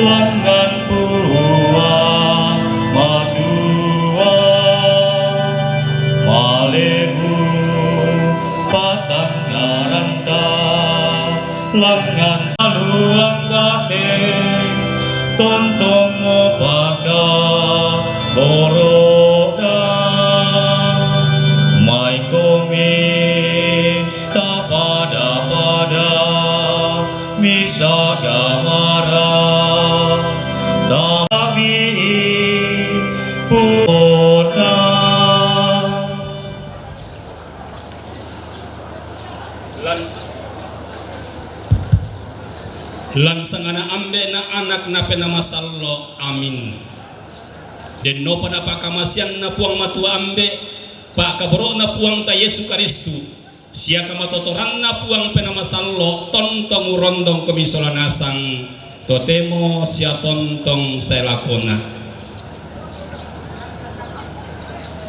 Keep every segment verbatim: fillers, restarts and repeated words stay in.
Langan puang madua malebu patangngaranta, langan luang gate tontong mopaka boroda. Maikomi tapada-pada misa gamara tabi puta. Lan, lan sangana Ambe' na Anak na Penaa Masallo'. Amin. Dennopa napakamaseanna Puang Matua Ambe', pa'kaboro'Na Puangta Yesu Karistu, sia kamatotoranna Puang Penaa Masallo', tontong urondongkomi sola nasang, totemo sia tontong sae lakona.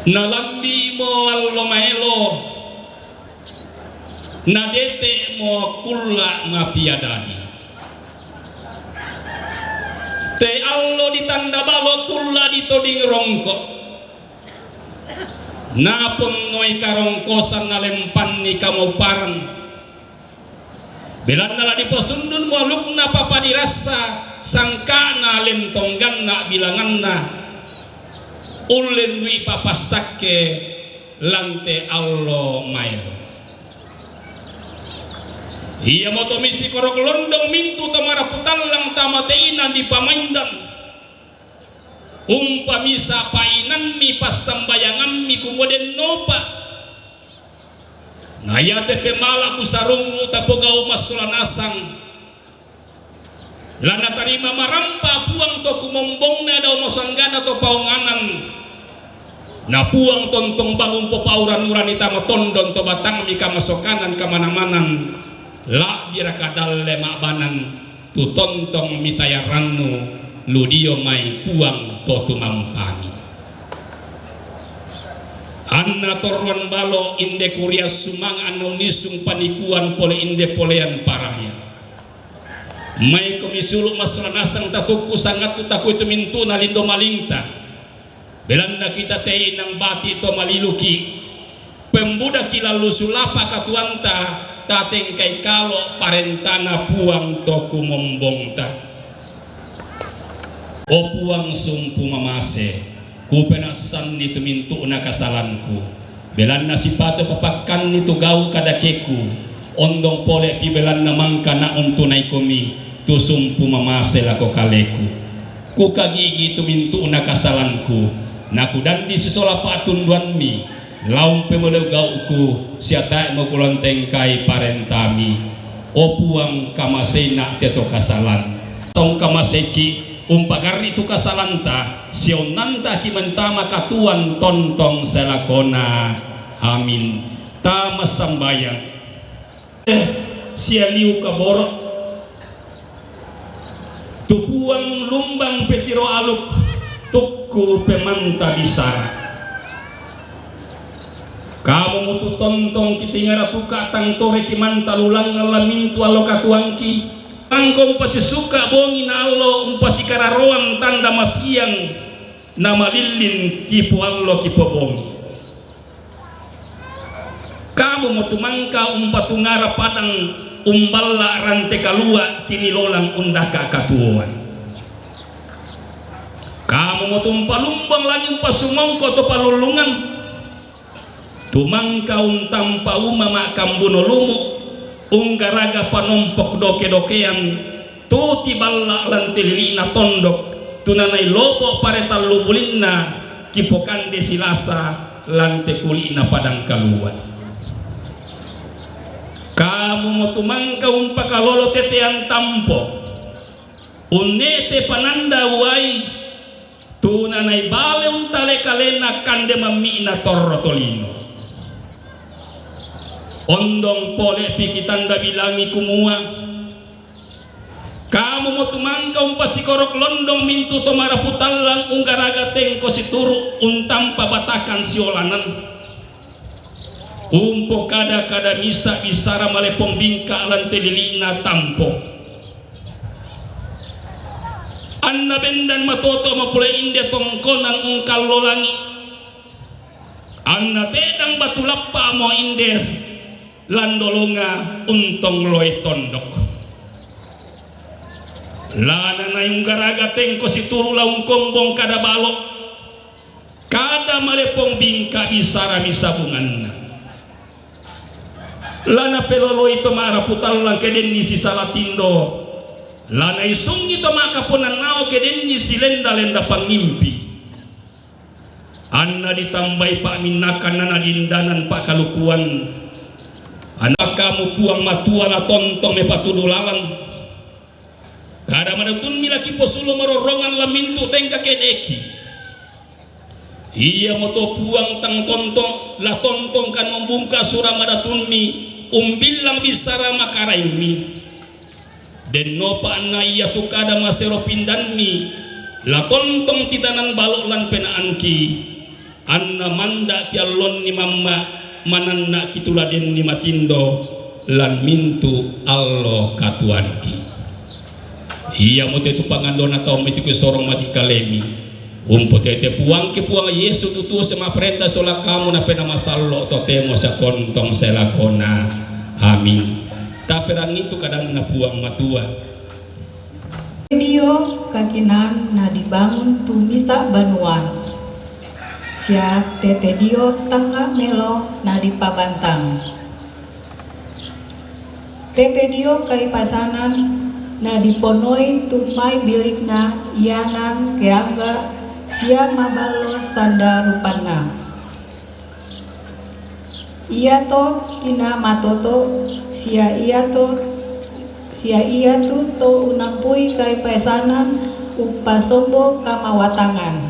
Nalambi'mo allo maelo, nadete'mo kulla' mapiadadi. Te allo ditanda balo' kulla' ditoding rongko'. Naponnoi karongkosan nalempanni kamauparan. Belanna la diposundunmo alukna papa dirassa sangka'na lentong ganna' bilanganna, ullendui papassakke lan te allo maelo. Iamoto misikorok londong mintu' to marapu tallang tama te inan dipamaindan. Umpamisa painanmi passambayangammi kumua dennopa. Na iate pemala' musarungngu' tapogau' massola nasang, la natarima marampa Puang to kumombongna dao masanggana to paonganan. Na Puang tontong bangung popauran-urani tama tondon to batangmi kamasokanan kamana-manan, la'biraka dalle ma'banan tu tontong mitayarannu, lu dio mai Puang to tumampami. Anna torroan balo' inde kuria sumanga' anna unisung panikuan pole inde polean paraya. Maikomi sulu' massola nasang tatukku sangattu takuitu mintu'na lindo malingta. Belanna kita te inang bati' to maliluki', pembudaki lallu sulapa' katuoanta, tatengkai kalo' parentana Puang to kumombongta. O Puang sumpu mamase, kupenassanni tu mintu'na kasalangku. Belanna sipatu papakkanni tu gau' kadakeku, ondong pole'pi belanna mangka nauntunaikomi tu sumpu mamase lako kaleku. Kukagigi tu mintu'na kasalangku, nakudandi sisola pa'tunduammi, la umpemoleu gau'ku, sia tae'mo kulontengkai parentami. O Puang, kamaseina' te to kasalan. Songkamaseki, umpagarri' tu kasalanta, sia unnantaki mentama katuoan tontong sae lakona. Amin. Tama sambayang. Sia liu kaboro'. Tu Puang lumbang petiro aluk, tukku pemanta bisara. Kamu mutu tontong kitingara tuka' tang tore kimanta lulangngan la mintu' allo katuoangki. Angko umpasisuka' bongi na allo umpasikararoang tanda masiang na malillin kipoallo kipobongi. Kamu mutu mangka umpatungara padang umballa' rante kalua' kinilolang undaka' katuoan. Kamu mutu umpalumbang langi' umpasumongko to palullungan. Tu mangka untampa uma ma'kambuno lumu', unggaraga panompok doke-dokean, tu tiballa' lan te lili'na tondok, tu nanai lopo' pare tallu bulinna, kipokande silasa lan te kuli'na padang kalua'. Kamu mutu mangka umpakalolo tetean tampo, unne'te pananda uai, tu nanai bale untale kalena kande mammi'na torro tolino. Ondong pole'pi kitanda bilangi kumua, kamu mutu mangka umpasikorok londong mintu' to marapu tallang unggaraga tengko situru' untampa batakan siolanan. Umpokada-kada misa' bisara malepong bingka' lan te lili'na tampo. Anna bendan matoto mapole inde tongkonan ungkallo langi. Anna tedang batu lappa mo inde landolonga untong loi tondok. Lana nayung garaga tengko situru laung kombong kada balo, kada malepong bingka bisara misabunganna. Lana peloloi to marapu tallang kedenni sisala tindo. Lana isungi to makaponannao kedenni silenda-lenda pangimpi. Anna ditambai pa'minnakan na nadindanan pa'kalukuan. Anna kamu Puang Matua la tontong mepatudu lalang. Kada madatunmi laki posulu marorrongan la mintu tengka kedeki. Iamoto Puang tang tontong, la tontongkan membungka sura madatunmi, umbillang bisara makaraingmi. Dennopa anna ia tu kada masero pindanmi, la tontong titanan balo lan penaanki, anna mandaki allonni mamma, manannaki tuladenni matindo lan mintu allo katuanki. Iamote tu pangandona tau mitiku sorong mati kalemi. Umpotete Puangki Puang Yesu tutu semaprenta sola kamu napena masallo totemo satontong selakona. Amin. Taperangi tu kadanna Puang Matua. Dio kakinan na dibangun tu misa banua, sia tete dio tangnga melo na dipabantang. Tete dio kaipasanan na diponoi tu mai bilikna ianan keangga sia maballo sanda rupanna. Iato kina matoto sia iato sia iatu to unampui kaipasanan umpasombo kamawatangan.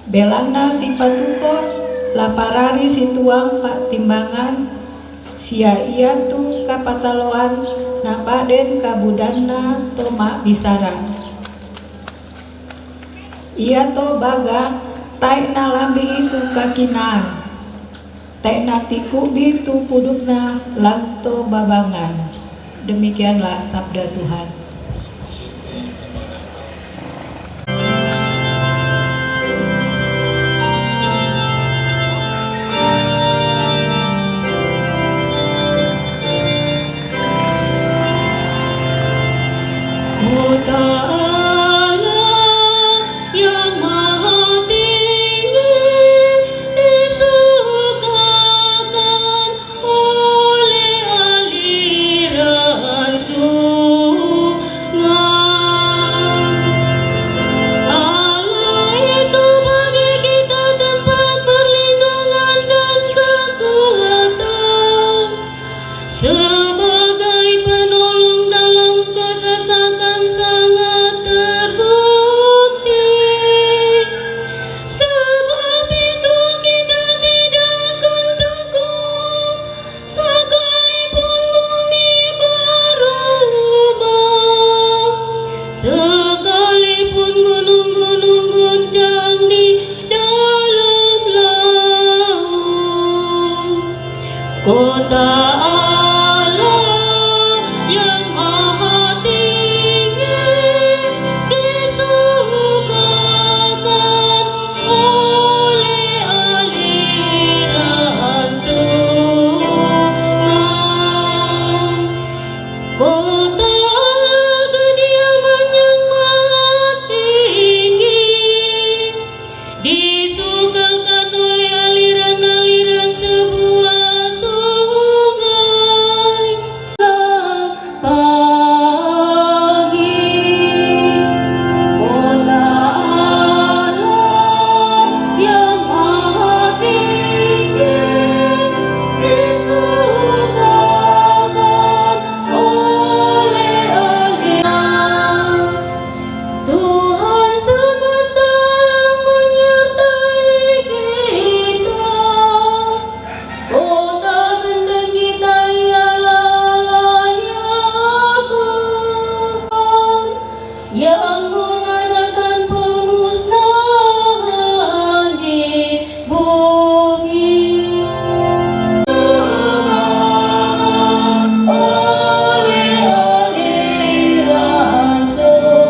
Belanna sipatuko la parari situang pa'timbangan, sia iatu kapataloan na paden kabudanna to ma'bisara. Iato baga tae' nalambi'i tu kakinaan. Tae' natikku'bi tu pudukna lan to babangan. Demikianlah sabda Tuhan. Kota Allah yang Maha Tinggi disukakan oleh aliran sungai. Allah itu bagi kita tempat perlindungan dan kekuatan. Sebagai penolong dalam kesesakan sangat terbukti. Sebab itu kita tidak akan takut, sekalipun bumi berubah, sekalipun gunung-gunung goncang di dalam laut. Kota Allah yang Maha Tinggi disukakan oleh aliran sungai. Kota Allah kediaman yang Maha Tinggi. Disukakan oleh aliran-aliran sebuah sungai. Pagi, kota Allah yang Maha Tinggi disukakan oleh aliran. Tuhan semesta menyertai kita. Kota genteng kita ialah Allah Yakub, yang mengadakan pemusnahan di bumi. Oleh aliran sungai.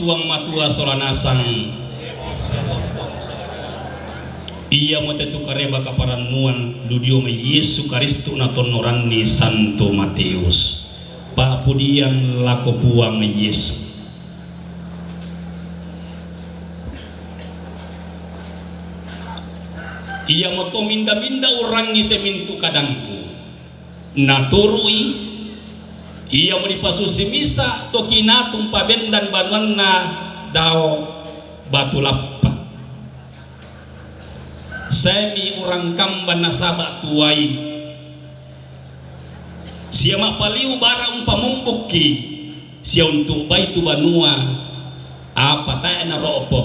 Puang matua sola nasang. Iamo te tu kareba kaparannuan lu dio mai Yesu Karistu natonnoranni Santo Mateus. Pa'pudian lako Puang Yesu. Iamoto minda-minda urangi te mintu kadangku. Naturu'i, iamo dipasusi misa to kinatu mpabendan banuanna dao batu lappa. Saemi urangkamban nasaba tuai, sia ma'paliu bara umpamumbukki, sia untu bai tu banua, apa tae naro'po,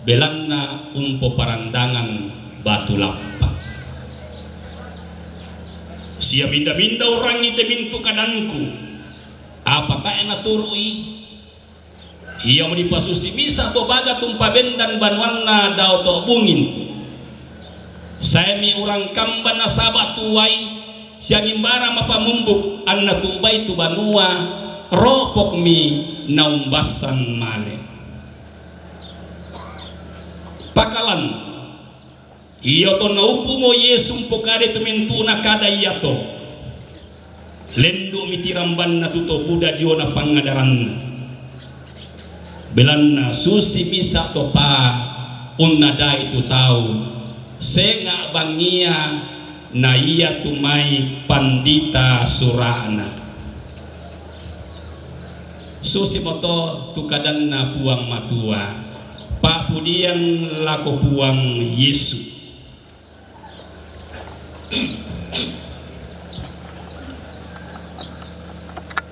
belanna umpoparandangan batu lappa. Sia minda-minda urangi te mintu kadangku, apa tae naturu'i, iamo dipasusi misa to baga tumpabendan banuanna dao to bungin. Saemi urangkamban nasaba tuai, siangimbara mapamumbuk anna tubai tu banua, ro'pokmi naumbassan male. Pakalan, iato nauppumo Yesu mpokada tu mintu'na kada iato, lendu'mi tirambanna tu to buda diona pangadaranna. Belanna susi misa to pa unnadai tu tau, senga bangngia na ia tu mai pandita sura'na. Susimoto tu kadanna Puang Matua, pa'pudian lako Puang Yesu.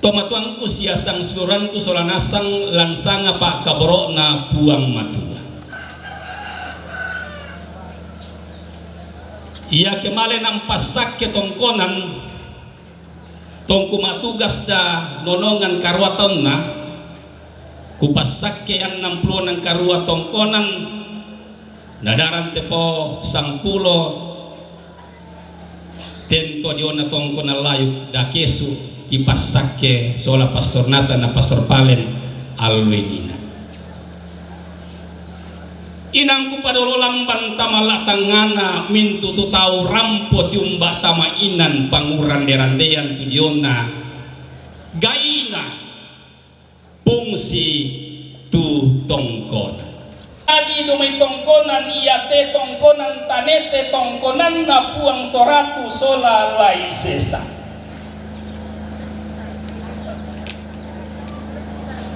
Tomatuangku sia sangsuranku sola nasang, lansanga pa'kaboro'na Puang Matua. Iake male nampassakke tongkonan, tongku matugas da nonongan karua taunna, kupassakke annang pulo nang karua tongkonan, nadarang tepo sangpulo tento diona tongkonan layuk dakesu, kipassakke sola Pastor Nathan na Pastor Palen alluenina. Inangku padolo lambang tama la tangngana mintu tu tau rampo tiumba tama inan pangurande-randean tu diona gaina fungsi tu tongkonan. Jadi dumai tongkonan iate tongkonan tanete tongkonanna Puang Toratu sola Laisesa.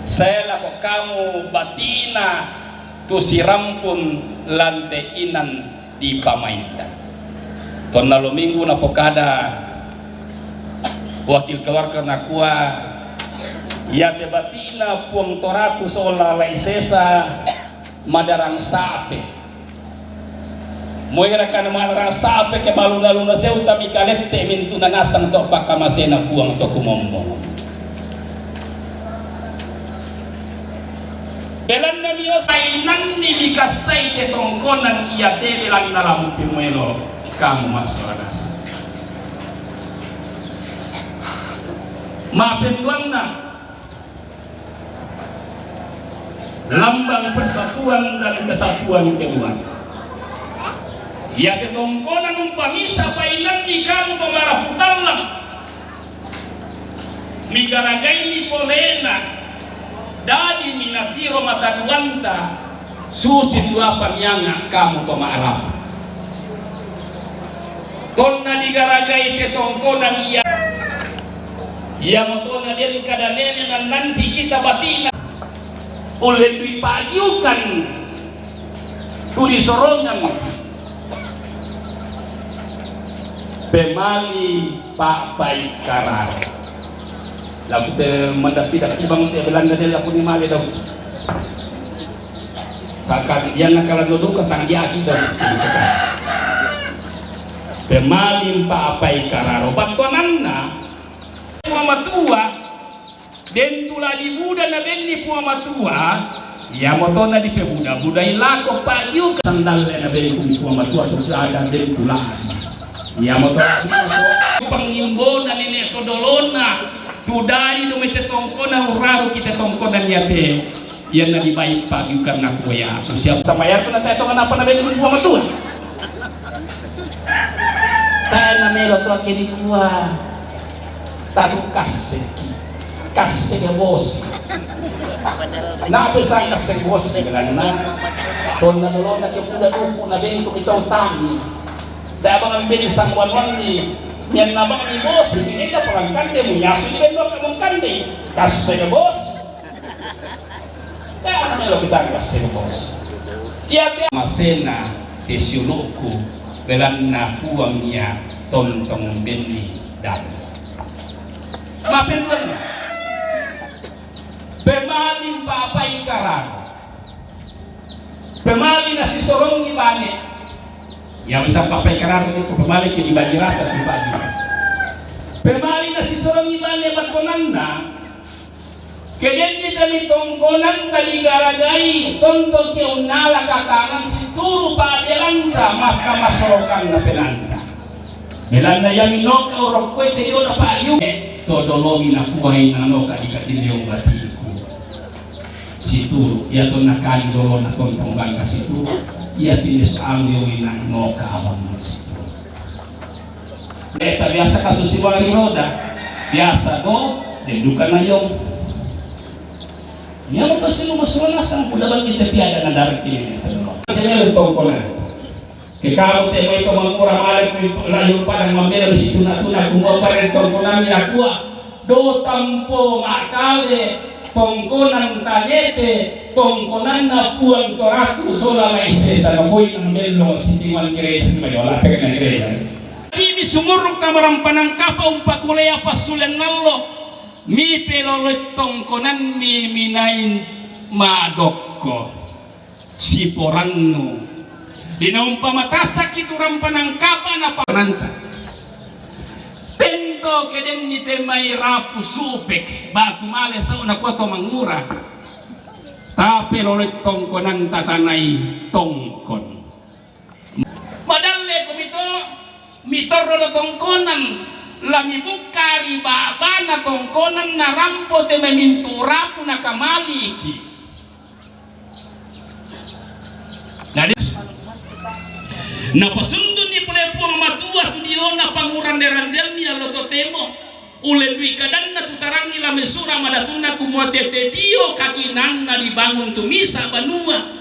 Sae lako kamu batina tu sirampun lante inan dipamainta. Tonna lo minggu napokada wakil keluarga nakua, iate batina Puang Toratu sola Laisesa madarang sape. Moira kana malarang sape ke maluna-luna seuta mikalette mintu nanasang to pakamasena Puang to kumommo. Belanna miosa inanni mikassai te tongkonan iate belanna lampu muelo kamu massolas. Mapenduanna, lambang persatuan dan kesatuan keluarga. Iate tongkonan umpamisa painanni kamu to marapu tallang, migaragaimi polena, dadi minatiro mataduanta, susi tu apa nianga kamu to ma'rapu. Tonna digaragai te tongkonan ia, iamotona den kada nene nannanti kita batina. Ullendui pa'giukan tu disorongan pemali pa'pai kararo. Laku te mandappi-dappi bang te Belanda de laku ni male dau. Saka dia nakala dodoka tang dia kita. Pemali pa'pai kararo. Battuananna Puang Matua, den tu la dibuda nabenni Puang Matua, iamotona dipebuda-budai lako pa'giuka sandalle nabenni Puang Matua, tu ada den tu la. Iamotona pangimbona nene to dolona, tu dadi do mete tongkona uraru kita tongkona niate. Iyanna dibai pa'gau'na kuwe' iya, siap sambayang tu na tae' tongan apa nabenni Puang Matua. Tae' namelo to ke dikua. Tadu kasseki. Kasseki bosi. Napa sa kasseki bosi, belanna tonna dolona ke buda duku na bentuk kita utangi. Da' bang ambil sangwan wanni. Nyanna bang ni bosi, ini da' pelangkande mu nyasu di bendo ke mengkande. Kasseki bosi. Te'na melo' bisara sirpos. Iya te masena te siulu'ku, belanna Puang iya tontong benni dalle. Mapentenna. Pemali umpapai kararo. Pemali nasisorongi bane. Iya bisa papai kararo itu pemali ke dibagi rata pribadi. Pemali nasisorongi bane bakkonanna. Kedenni temi tongkonanta digaragai, tontong ke unnala katangan situru' pa'belanta, maka masorokanna penanta. Belanna iya minoka urokkoe te diona pa'yu, to dolongi nakuai nanoka dikatindeng batiku. Situru', iya tonna kali dolona tontong bangka situru', iya tinde sa'ang diona noka abang situru'. Eta biasa kasus si wali roda. Biasa go, den duka nayong. Iya mo to silu masuana sang kuda bagi te piada na darki. Kami tongkonan. Ke kamu te mai to mangura malik ni layu padang mambela di situ natuna kumua pada tongkonan ni akua. Do tampo makale tongkonan tanete, tongkonanna Puang to ratu sola mai sesa na boi nang bello sitiman gereja, si mai olah tekan gereja. Ini sumuruk na marampanang kapa umpakulea passulen nallo, mi peloloi tongkonanmi minain madokko. Siporannu. Dina umpamatasakki tu rampanang kapa na pananta. Tento kedenni te mai rapu supek, batu male sau nakua to mangura. Tape loloi tongkonan tatanai tongkon. Madalle kumito. Mitorro do tongkonan, la mibukka ri ba'bana tongkonan narampo te mamintu rapu nakamaliki. Nade-, napasundunni pole Puang Matua tu diona pangurande-randeanni allo totemo, ulendui kadanna tu tarangi la mesura madatunna kumua tete dio kakinanna dibangun tu misa banua.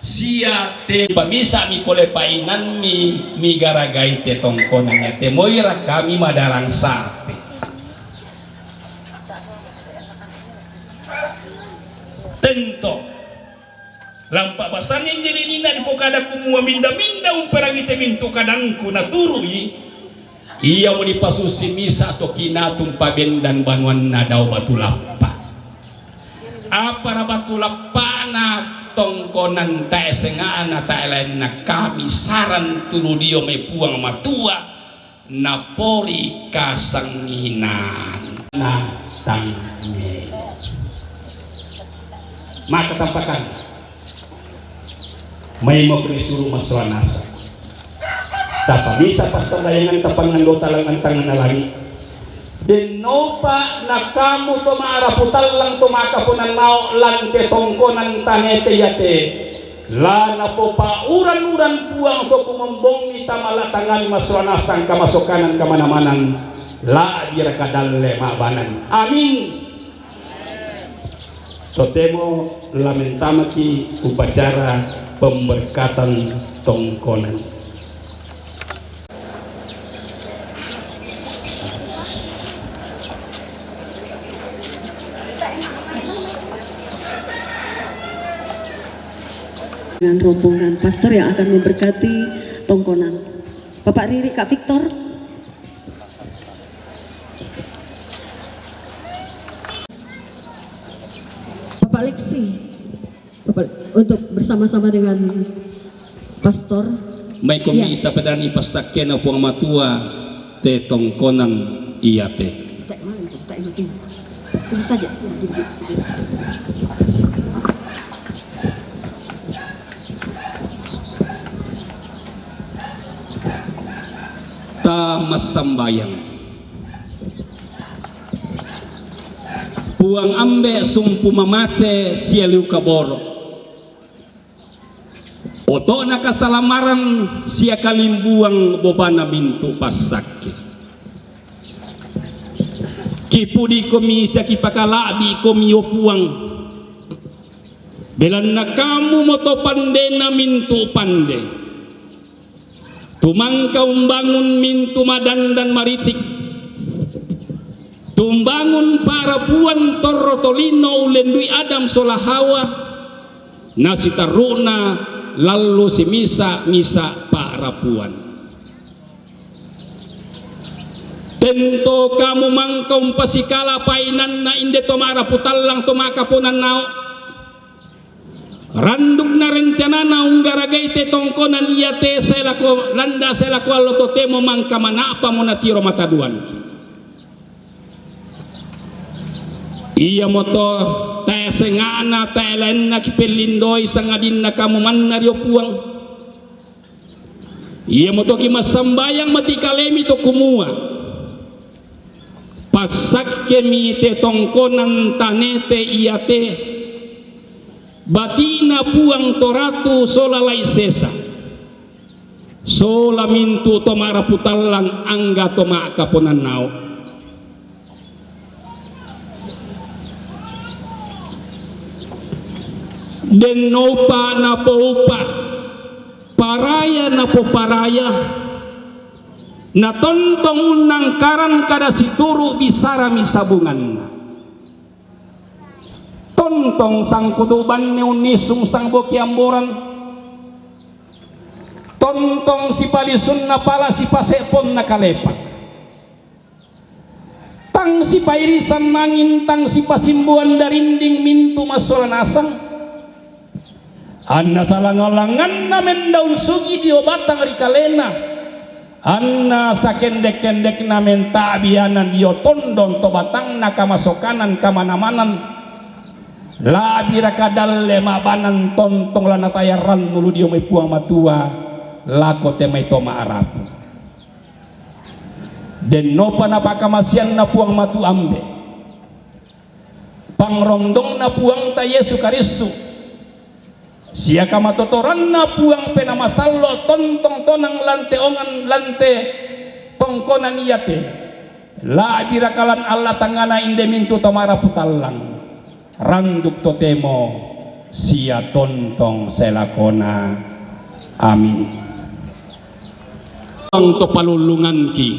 Sia te pamisa'mi pole painanmi migaragai te tongkonan, iya te moira kami madarang sapi. Tento. Lampa basangi ngirinina dipokada kumua minda-minda umperangi te mintu kadangku naturu'i. Iyamo dipasusi misa to kinatung pabendan banuanna dao batu lappa. Apara batu lappa'na tongkonan tae senga'na tae lainna kami sarang tulu dio mai Puang Matua napori kasanginan. Na tangnge. Maka tampakan. Maimo kuni suru masoanasa. Tapamisa passambayangan tapangandota langan tangana langi. Dennopa nakamu to ma'rapu tallang to makaponan mao lante tongkonan tanete yate. La napopauran-uran Puang to kumombongi tamala tangani masoanasa angka masokanan kamana-manan. La biara kadalle ma'banan. Amin. Totemo la mentamaki upacara pemberkatan tongkonan. Dengan rombongan pastor yang akan memberkati tongkonan. Bapak Riri, Kak Victor. Bapak Lexi, Bapak, untuk bersama-sama dengan Pastor. Mai komi tapedani passakkena Puang Matua te tongkonan iyate. Ini saja. Ta massambayang. Puang Ambe' sumpu mamase sia liu kaboro'. Oto'na kasalamaran sia kalimbuang bobana mintu' passakke. Kipudikomi sia kipakala'bi'komi, o Puang, belanna Kamu moto pandena mintu' pande. Tumangka umbangun mintu' madandan maritik, tumbangun pa'rapuan torro tolino ullendui Adam sola Hawa, nasitarru'na lallo simisa-misa pa'rapuan. Tento Kamu mangka umpasikala painanna inde to ma'rapu tallang, to ma'kaponan nao'. Randukna rencanana unggaragai te tongkonan iate sae lako landa, sae lako allo, totemo mangka mana'pamo natiro mata duanki. Iamoto tae senga'na, tae laenna kipellindoi, sangadinna Kamu manna ri, o Puang. Iamoto kimassambayang mati kalemi to kumua, passakkemi te tongkonan tanete iate, bati'na Puang to ratu sola lai' sesa, sola mintu' to ma'rapu tallang angga to ma'kaponan nao'. Dennopa napoupa, paraya napoparaya, natontong unnangkaran kada situru' bisarami sabunganna. Tontong sangkutu' banne unnisung sangboki amboran, tontong sipalisunna pala sipase'ponna kalepa. Tang sipairisan angin, tang sipasimbuan darinding mintu' massola nasang. Anna salanga-langanna mendaun sugi dio batang ri kalena, anna sakendek-kendekna menta'bi ana dio tondon to batangna kamasokanan kamanamanan. La'biraka dalle ma'banan tontong la natayang rannu lu dio mai Puang Matua lako te mai to ma'rapu. Dennopa napakamaseanna Puang Matu Ambe', pangrondongna Puangta Yesu Karistu, sia kamatotoranna Puang Penaa Masallo' tontong tonang lante ongan lante tongkonan iate, la'biraka lan alla tangngana inde mintu' to ma'rapu tallang, randuk totemo sia tontong sae lakona. Amin. Puang to palullunganki,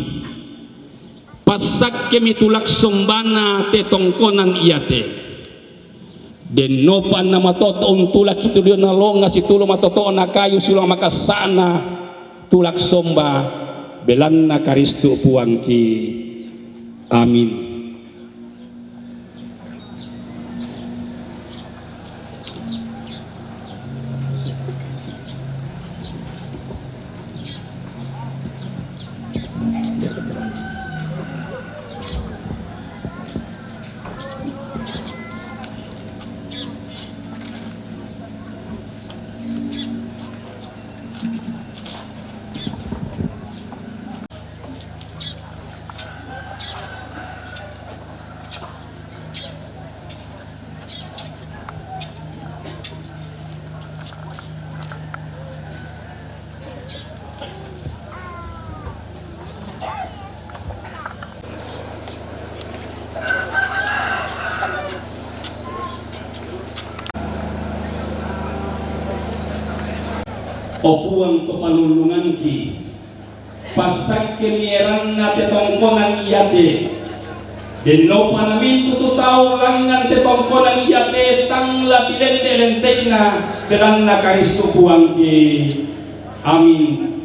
passakkemi tulak sombana te tongkonan iate. Dennopa namatoto' untulakki tu diona longa situlu matoto'na kayu siulang makassa'na tulak somba, belanna Karistu Puangki. Amin. O Puang to palullunganki, passakkemi eranna te tongkonan iate. Dennopa namintu tu tau langngan te tongkonan iate tang la tilente-lentekna, belanna Karistu Puangki. Amin.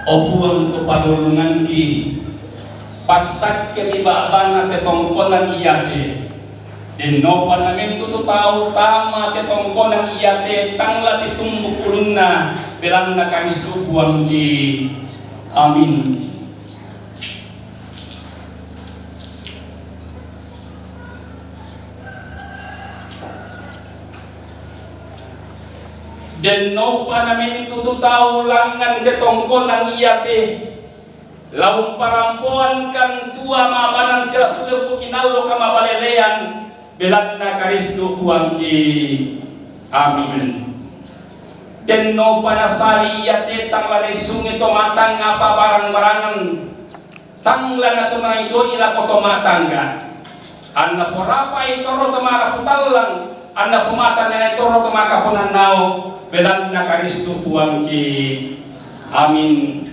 O Puang to palullunganki, passakkemi ba'bana te tongkonan iate. Dennopa namintu tu tau tama te tongkonan iate tang la titumbuk ulunna, Belanna Karistu Puangki. Amin. Dennopa namintu tu tau langngan te tongkonan iate, la umparampoankan tua mabanan sila sulempu kinallo kamabalelean, belanna Karistu Puangki. Amin. Dennopa nasali iate tang la naissungi to matang apa barang-barangan, tang la natumai doi lako to matangga. Anna porapai torro to marapu tallang, anna pomatanai torro to makaponannao, belanna Karistu Puangki. Amin.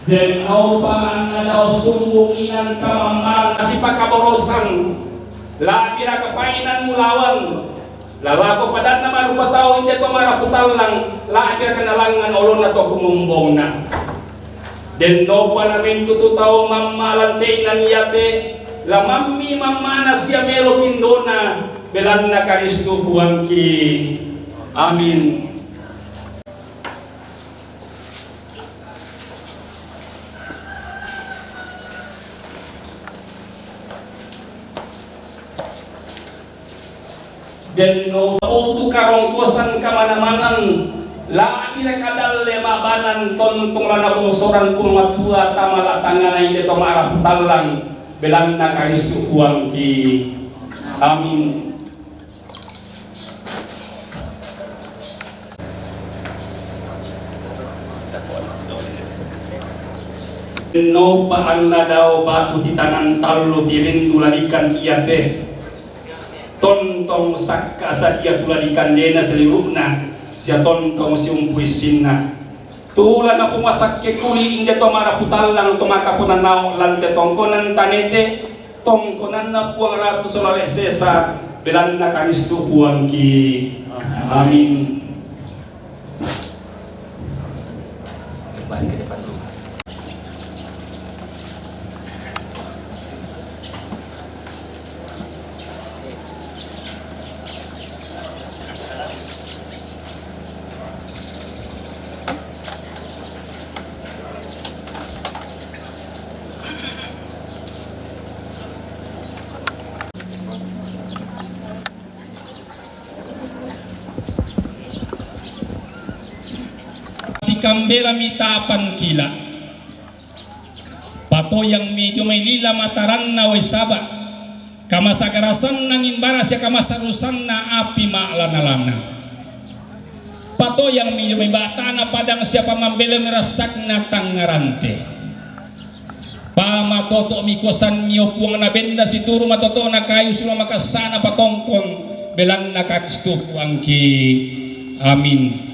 Dennopa anna dao sumbung inang kamammarang sipakaborosang, la'biraka painang mulawang, lalako padanna marupa tau inde to marapu tallang, la'biraka nalangngan olona to kumumbongna. Dennopa namintu tu tau mamma lanteinan iate, la mammi mammana sia melo tindona, belanna Karistu Puangki. Amin. Denno utu karongkosan kamana-manang, la'biraka dalle mabanan tontong la nabongsoran Puang Matua tama la tangana inde to marapu tallang, belanna Karistu Puangki. Amin. Nopa anna dao batu titanang tallu tirindu lalikan iate. Tontong sakka sadia tu lalikan dena seliwu'na, sia tontong siumpu issinna. Tula napomasakke kuli inde to marapu tallang to makaponanao lante tongkonan tanete, tongkonanna Puang Ratu Solale Sesa, belanna Karistu Puangki. Amin. Kembali ke depan rumah. Sikambela mitapan kila. Patoyang mi jomai lila mataranna wai Saba, kamasagarasanna ngimbara sia kamasarusanna api ma'lana-lana. Patoyang mi jomai batana padang sia pamambela mirassakna tangngarante. Pamatoto mi kuasan mio Puang na benda situru matotona kayu sura makassana patongkon belanna Karistu Puangki. Amin.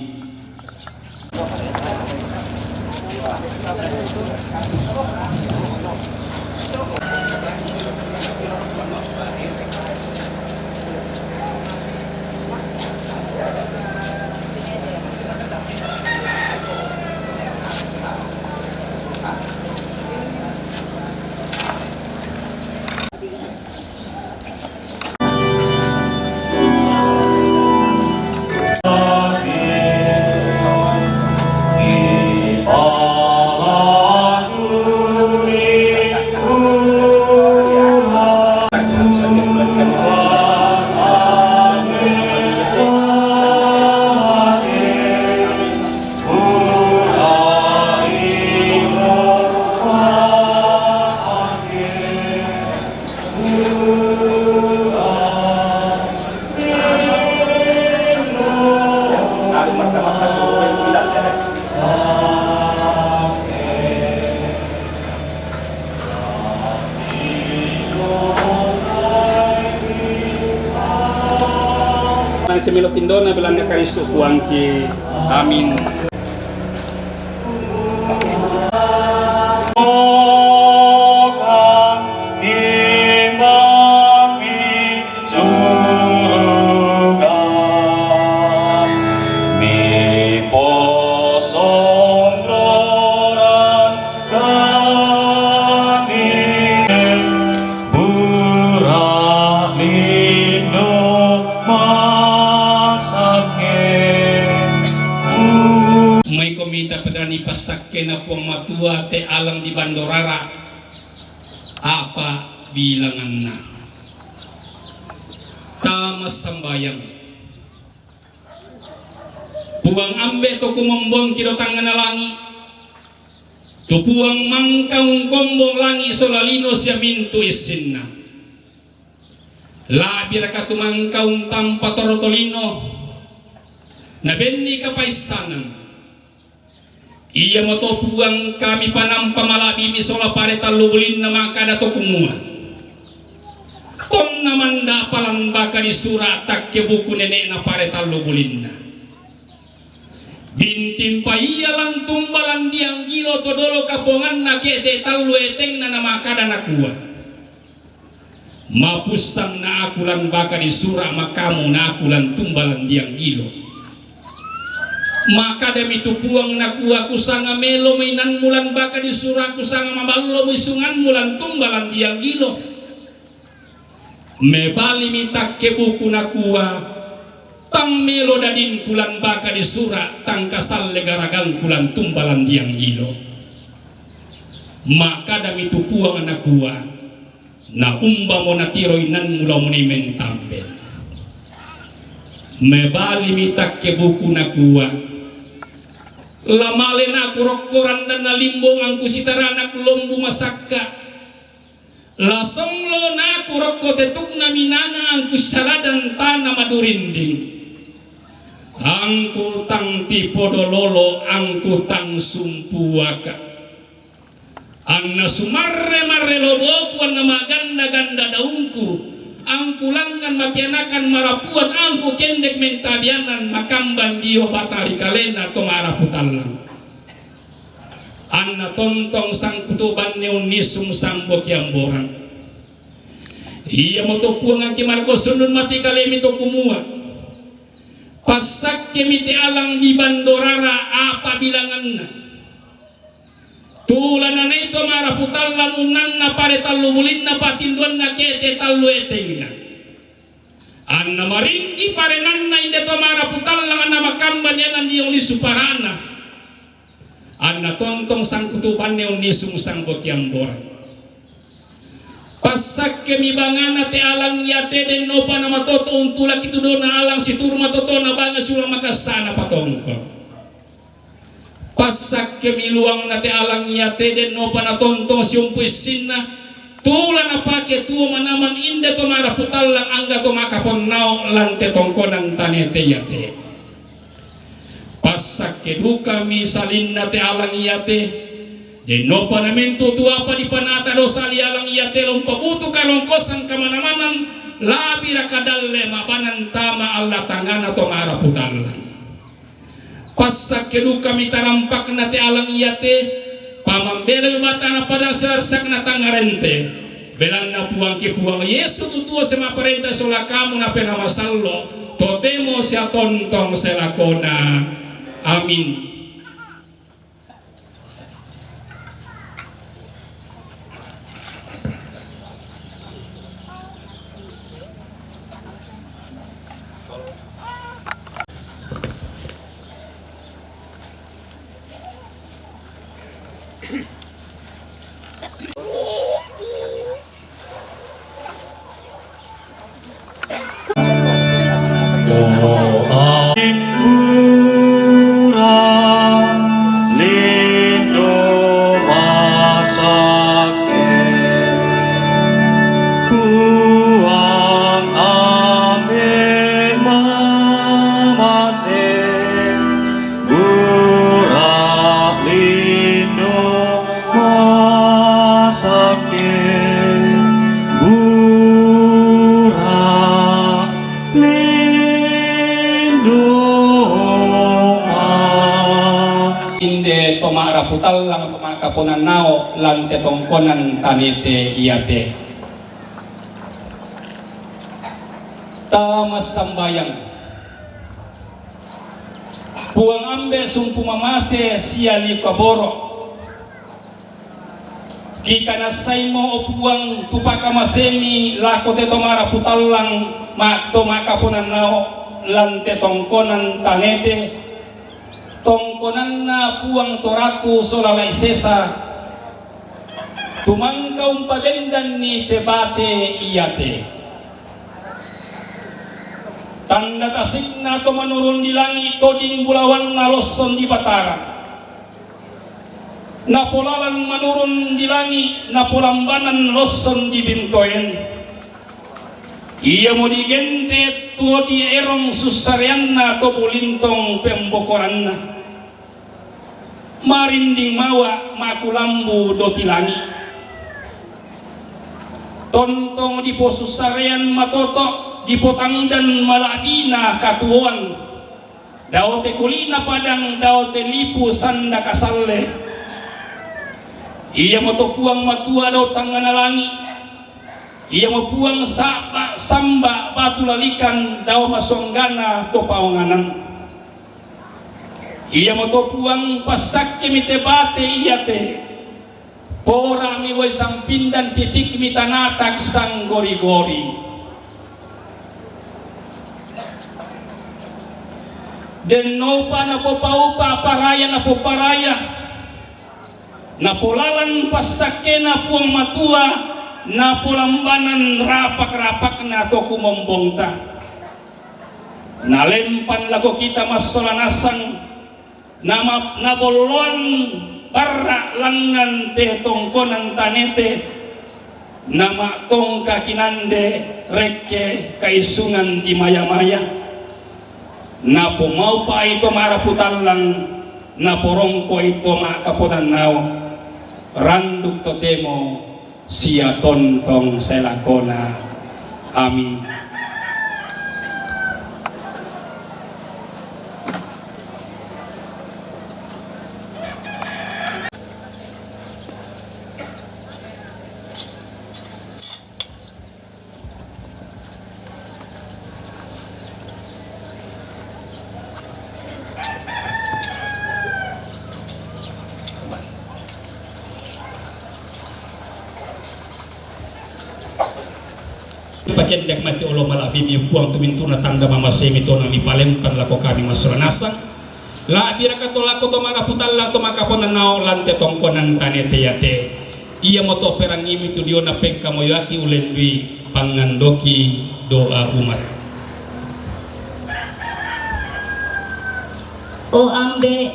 Mari semelo tindona belanna Karistu Puangki. Amin. Ni passakkena Puang Matua te alang di bandorara, apa bilanganna. Ta massambayang. Puang Ambe' to kumombongki do tangngana langi', tu Puang mangka ungkombong langi' sola lino sia mintu' issinna. La'biraka tu mangka untampa torro tolino, nabenni kapaissanan. Iamoto Puang kami panampa mala'bi'mi sola pare tallu bulinna makkada to kumua, tonna mandapa lan baka di sura' takke buku nene'na pare tallu bulinna. Bintimpa ia lan tumba lan dianggilo to dolo kaponganna ke'te tallu etengna namakkada nakua, mapussanna aku lan baka di sura' makamu na aku lan tumba lan dianggilo. Makkadami tu Puang nakua, kusanga melo mainanmu lan baka di sura', kusanga maballo muisunganmu lan tumba lan dianggilo. Mebalimi takke buku nakua, tang melo dadingku lan baka di sura', tang kasalle garagangku lan tumba lan dianggilo. Makkadami tu Puang nakua, na umbamo natiro inanmu lao munoi mentambe. Mebalimi takke buku nakua, la male naku rokko randanna limbong angku sitaranak lombu masakka. La songlo naku rokko tetukna minanga angku saladan tana madurinding. Angku tang tipodo lolo, angku tang sumpuaka. Anna sumarre-marre loboku, anna maganda-ganda daungku, angku langngan makianakan marapuan, angku kendek mentabianan makamban dio batari kalena to marapu tallang. Anna tontong sangkutu banne unnisung sambo kiamborang. Iamoto Puang angki malko sundun mati kalemi to kumua. Passakkemi te alang di bandorara apa bilanganna. Tulana nai to marapu tallang unnanna pare tallu bulinna patinduanna ke'te tallu etengna. Anna maringki parenanna inde to marapu tallang anna makamban ianan diong lisu parana. Anna tontong sangkutu banne unnisung sangko kiamborang. Passakkemi bangana te alang iate dennopa namatoto untulaki tudona alang situru matotona banga siulang makassana patongko. Passakkemi luangna te alang iate dennopa natontong siumpu issinna, tula napake tuo manaman inde to marapu tallang angga to makaponnao lan te tongkonan tanete iate. Passakke dukami salinna te alang iate, dennopa namentu tu apa dipanata dosa li alang iate lompa butu karongkosan kamanamanan, labiraka dalle mabanan tama alla tangana to marapu tallang. Passakke dukami tarampakna te alang iate, pamambelami batana pada sersakna tangarente. Belanna Puangki Puang Yesu tutuo semaparenta sola kamu napena masallo, totemo siatontong selakona. Amin. Bura' lindung masake, bura' lindung ma-, inde to ma'rapu tallang to ma'kaponan nao' lan te tongkonan tanete iate. Ta massambayang. Puang Ambe' sumpu mamase sia likaboro'. Kikanassaimo, o Puang, tu pakamasemi lako te to ma'rapu tallang ma-, to ma'kaponan nao' lan te tongkonan tanete. Tongkonanna Puang Toraku sola lai sesa, tumangka umpabendanni te bate iate. Tanda tasikna to manurun di langi' toding bulawanna losson di Batara. Napolalan manurun di langi', napolambanan losson di bintoen. Iamo digente' tuo di erong sussareanna to bulintong pembokoranna. Marinding mawa makulambu doti langi'. Tontong diposussarean matoto', dipotangdan mala'bina katuoan. Dao te kulina padang, dao te lipu sanda kasalle. Iamoto Puang Matua dao tangngana langi'. Iamo Puang sa'ba samba batu lalikan dao masuanggana to paonganan. Iamoto Puang passakkemi te bate iate. Pora'mi uai sampindan, pipikmi tanatak sanggori-gori. Dennopa napopaupa paraya napoparaya. Napolalan passakkena Puang Matua, napolambanan rapak-rapakna to kumombongta. Nalempan lako kita massola nasang, nama-, nabolloan barra' langngan te tongkonan tanete, nama'tongka kinande rekke kaisungan di maya-maya. Napomaupai to ma'rapu tallang, naporongkoi to ma'kaponannao, randuk totemo sia tontong sae lakona. Amin. Pakendek mati olo mala'bimi Puang tumintu'na tanda mamasemi tona mipalempan lako kami massola nasang. La'biraka to lako to ma'rapu tallang to ma'kaponannao lan te tongkonan tanete iate. Iamoto perangimi tu diona pekkamoyoaki ulendui pangngandoki doa umat. O Ambe',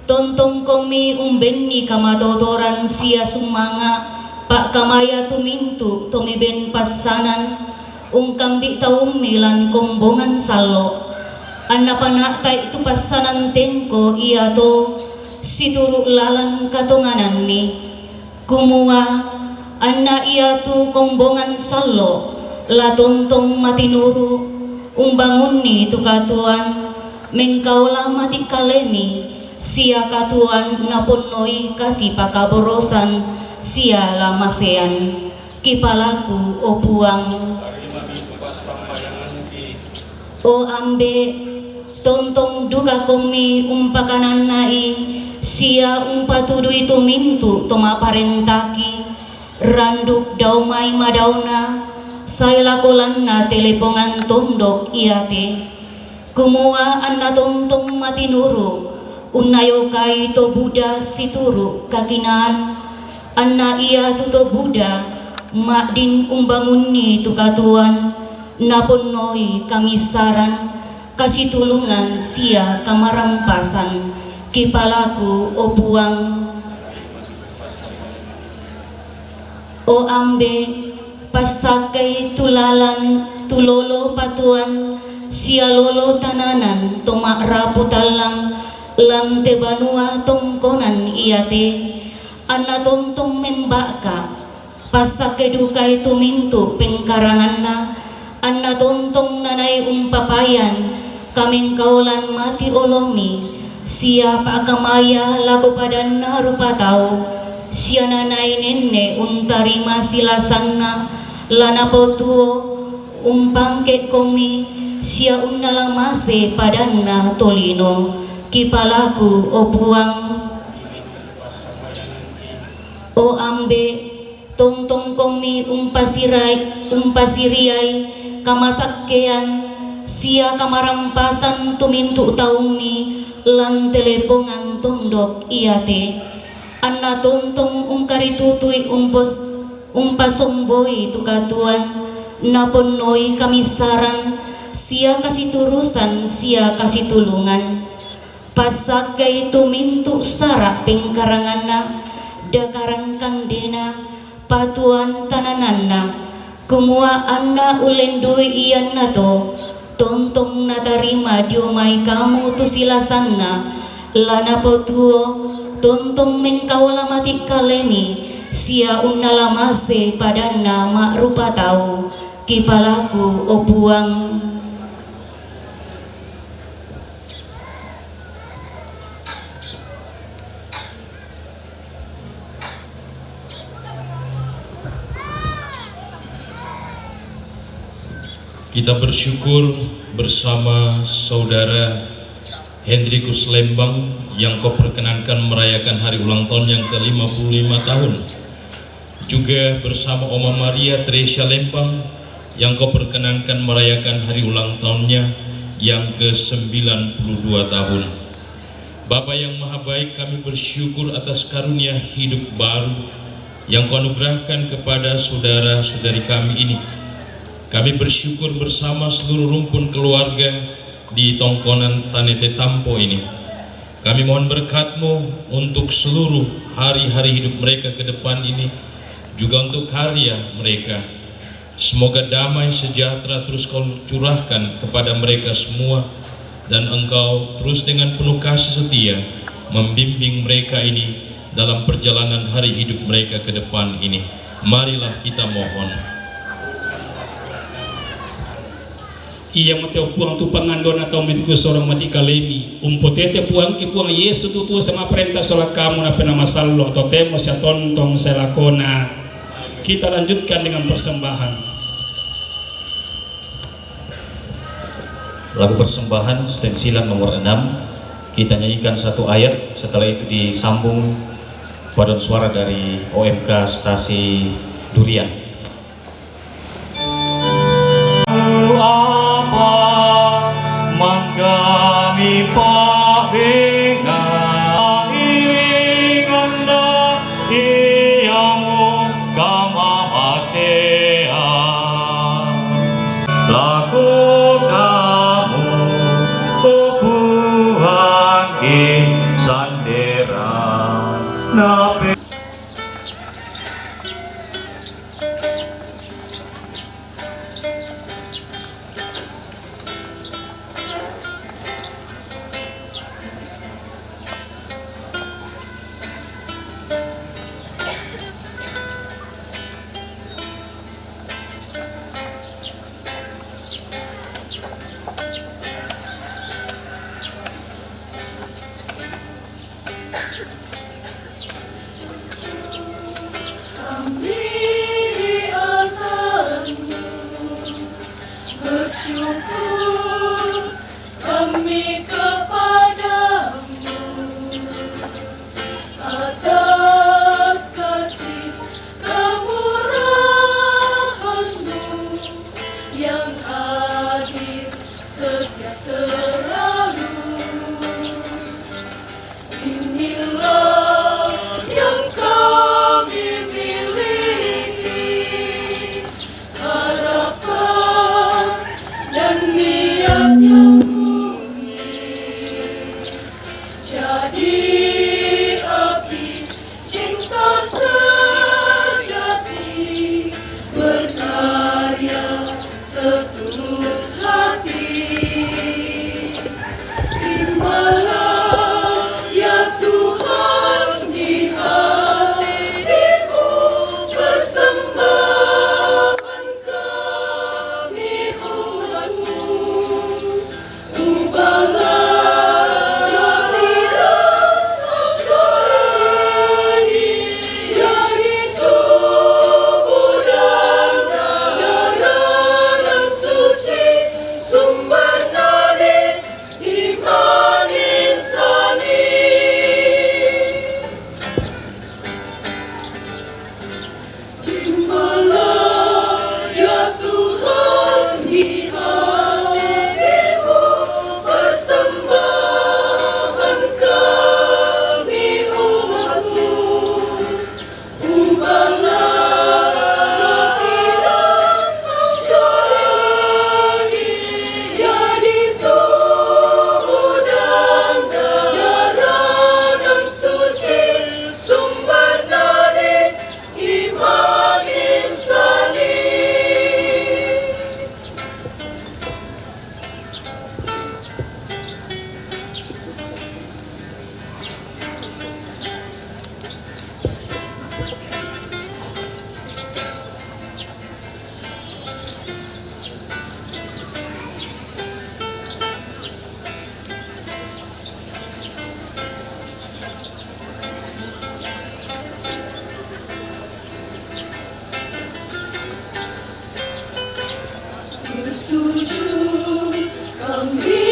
tontongkomi umbenni kamatotoran sia summanga' pa'kamaya tumintu' to miben passanan, ungkambi' taummi lan kombongan sallo'. Anna pana'tai tu passanan tengko iato situru' lalan katonganammi. Kumua, anna iatu kombongan sallo', la tontong matinuru', umbangunni tu katuoan, mengkaola mati kalemi, sia katuoan naponnoi kasipakaborosan sia lamasean. Kipalaku, o Puang. O Ambe', tontong dukakommi umpakanannai sia umpatudui tumintu' to ma'parentaki, randuk dao mai madaona, sae lako lanna telepongan tondok iate. Kumua anna tontong matinuru', unnayokai to buda situru' kakinaan, anna iatu to buda ma'din umbangunni tu katuoan, naponnoi kamissaran, kasitulungan sia kamarampasan. Kipalaku, o Puang. O Ambe', passakkei tu lalan, tu lolo patuoan, sia lolo tananan to ma'rapu tallang lan te banua tongkonan iate, anna tontong memba'ka, passakke dukai tumintu' pengkaranganna, anna tontong nanai umpapayan kamengkaolan mati olomi, sia pa'kamaya lako padanna rupa tau, sia nanai nenne' untarima silasanna, la napotuo, umpangke'komi, sia unnalamase padanna tolino. Kipalaku, o Puang. O Ambe', tontongkomi umpasirai-, umpasiriai kamasakkean sia kamarampasan tumintu' taummi, Lan telepongan tondok ia te, anna tontong ungkaritutui umpos-, umpasomboi tu katuoan, naponnoi kamissaran, sia kasiturusan, sia kasitulungan. Passaggai tu mintu' sara' pengkaranganna, dakaran kandena, patuoan tanananna, kumua anna ullendui iannato, tontong natarima dio mai kamu tu silasanna, la napatuo, tontong mengkaola mati' kalemi, sia unnalamase padanna ma'rupa tau, kipalaku, o Puang. Kita bersyukur bersama Saudara Hendrikus Lembang yang Kau perkenankan merayakan hari ulang tahun yang ke lima puluh lima tahun. Juga bersama Oma Maria Teresia Lembang yang Kau perkenankan merayakan hari ulang tahunnya yang ke sembilan puluh dua tahun. Bapa yang Maha Baik, kami bersyukur atas karunia hidup baru yang Kau anugerahkan kepada saudara-saudari kami ini. Kami bersyukur bersama seluruh rumpun keluarga di tongkonan Tanete Tampo ini. Kami mohon berkat-Mu untuk seluruh hari-hari hidup mereka ke depan ini, juga untuk karya mereka. Semoga damai sejahtera terus Kau curahkan kepada mereka semua, dan Engkau terus dengan penuh kasih setia membimbing mereka ini dalam perjalanan hari hidup mereka ke depan ini. Marilah kita mohon. Iamote, o Puang, tu pangandona tau metiku sorong mati' kalemi, umpotete Puangki Puang Yesu tu tuo sia ma'parenta sola kamu, napena masallo' totemo sia tontong sae lakona. Kita lanjutkan dengan persembahan. Lagu persembahan stensilan nomor enam. Kita nyanyikan satu ayat, setelah itu disambung paduan suara dari O M K Stasi Durian. Apa manggami pahengan, pahenganna iamu kamamasean. Lako kamu, o Puangki, sanderan nape- Kami di altarmu, bersyukur kami kepadamu atas kasih kemurahanmu yang hadir setia selalu. Inilah yang kami miliki, harapan dan niat yang murni. Jadi api cinta sejati berkarya setulus hati. Terimalah, ya Tuhan, di hatimu persembahan kami, umat-Mu. Sujud kami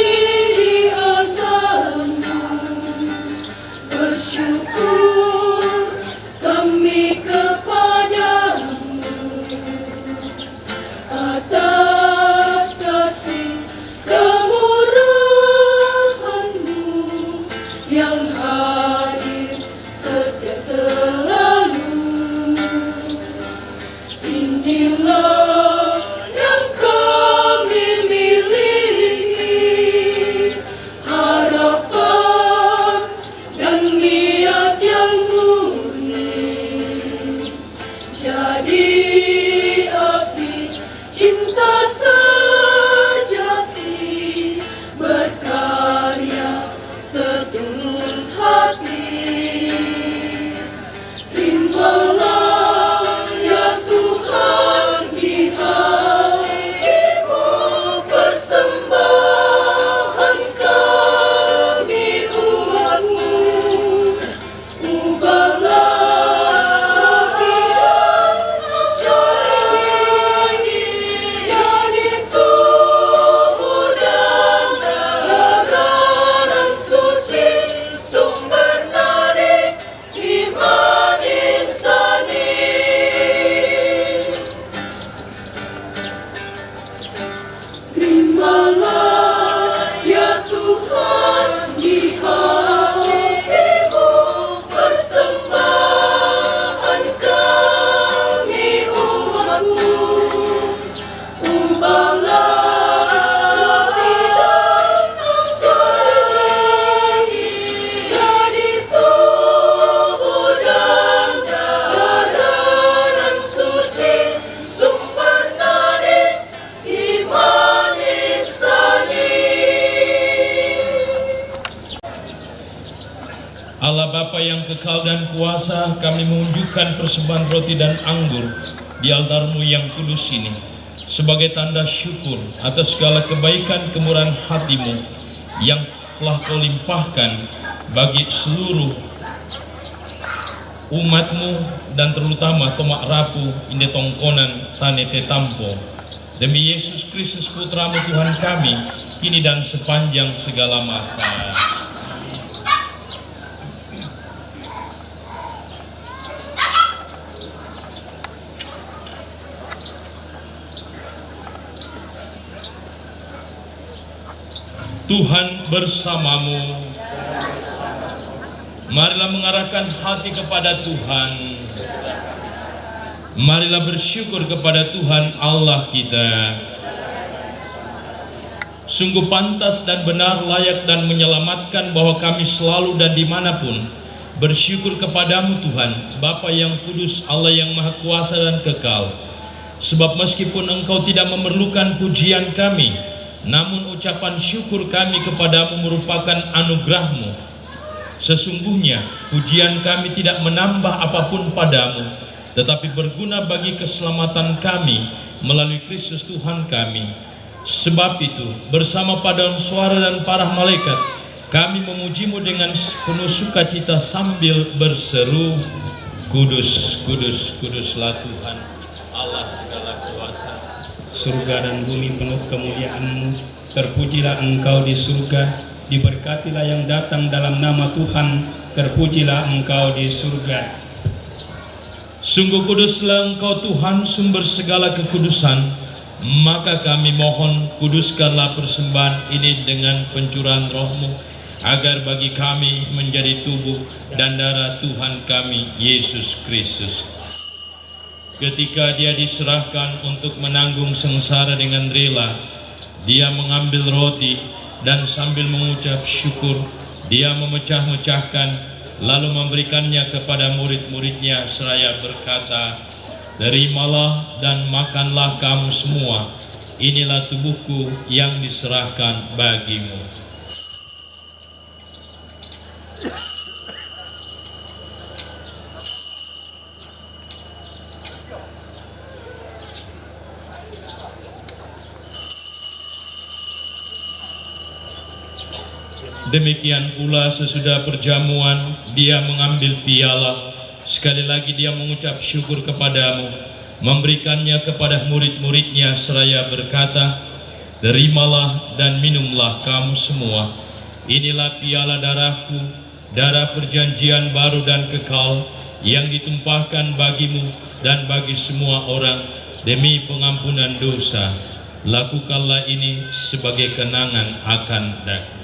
di altarmu, bersyukur kami kepadamu atas kasih kemurahanmu yang hadir setia selalu. Inilah yang kami miliki, harapan dan niat yang murni. Jadi api cinta sejati berkarya setulus hati. Terimalah ya Tuhan di hatimu persembahan kami umatmu. Ubahlah roh kita jadi, jadi tubuh dan darah suci, sumber dari iman insani. Terimalah ya Tuhan di hatimu persembahan kami umatmu. Ubahlah roh kita jadi, jadi tubuh dan darah suci, sumber dari iman insani. Allah Bapa yang kekal dan kuasa, kami menunjukkan persembahan roti dan anggur di altarmu yang kudus ini sebagai tanda syukur atas segala kebaikan kemurahan hatimu yang telah kau limpahkan bagi seluruh umatmu dan terutama tomak rapu inde tongkonan tane tetampo. Demi Yesus Kristus Putramu Tuhan kami, kini dan sepanjang segala masa. Tuhan bersamamu. Marilah mengarahkan hati kepada Tuhan. Marilah bersyukur kepada Tuhan Allah kita. Sungguh pantas dan benar, layak dan menyelamatkan bahwa kami selalu dan dimanapun bersyukur kepadamu Tuhan, Bapa yang kudus, Allah yang maha kuasa dan kekal. Sebab meskipun Engkau tidak memerlukan pujian kami, namun ucapan syukur kami kepadamu merupakan anugerahmu. Sesungguhnya pujian kami tidak menambah apapun padamu, tetapi berguna bagi keselamatan kami melalui Kristus Tuhan kami. Sebab itu, bersama paduan suara dan parah malaikat, kami memujimu dengan penuh sukacita sambil berseru, "Kudus, kudus, kuduslah Tuhan, Allah segala kuasa. Surga dan bumi penuh kemuliaanmu. Terpujilah Engkau di surga, diberkatilah yang datang dalam nama Tuhan, terpujilah Engkau di surga." Sungguh kuduslah Engkau Tuhan, sumber segala kekudusan. Maka kami mohon, kuduskanlah persembahan ini dengan pencurahan Roh-Mu, agar bagi kami menjadi tubuh dan darah Tuhan kami, Yesus Kristus. Ketika Dia diserahkan untuk menanggung sengsara dengan rela, Dia mengambil roti dan sambil mengucap syukur, Dia memecah-mecahkan, lalu memberikannya kepada murid-murid-Nya seraya berkata, "Terimalah dan makanlah kamu semua, inilah tubuhku yang diserahkan bagimu." Demikian pula sesudah perjamuan, Dia mengambil piala. Sekali lagi Dia mengucap syukur kepadamu, memberikannya kepada murid-murid-Nya seraya berkata, Terimalah dan minumlah kamu semua. Inilah piala darahku, darah perjanjian baru dan kekal, yang ditumpahkan bagimu dan bagi semua orang demi pengampunan dosa. Lakukanlah ini sebagai kenangan akan daku.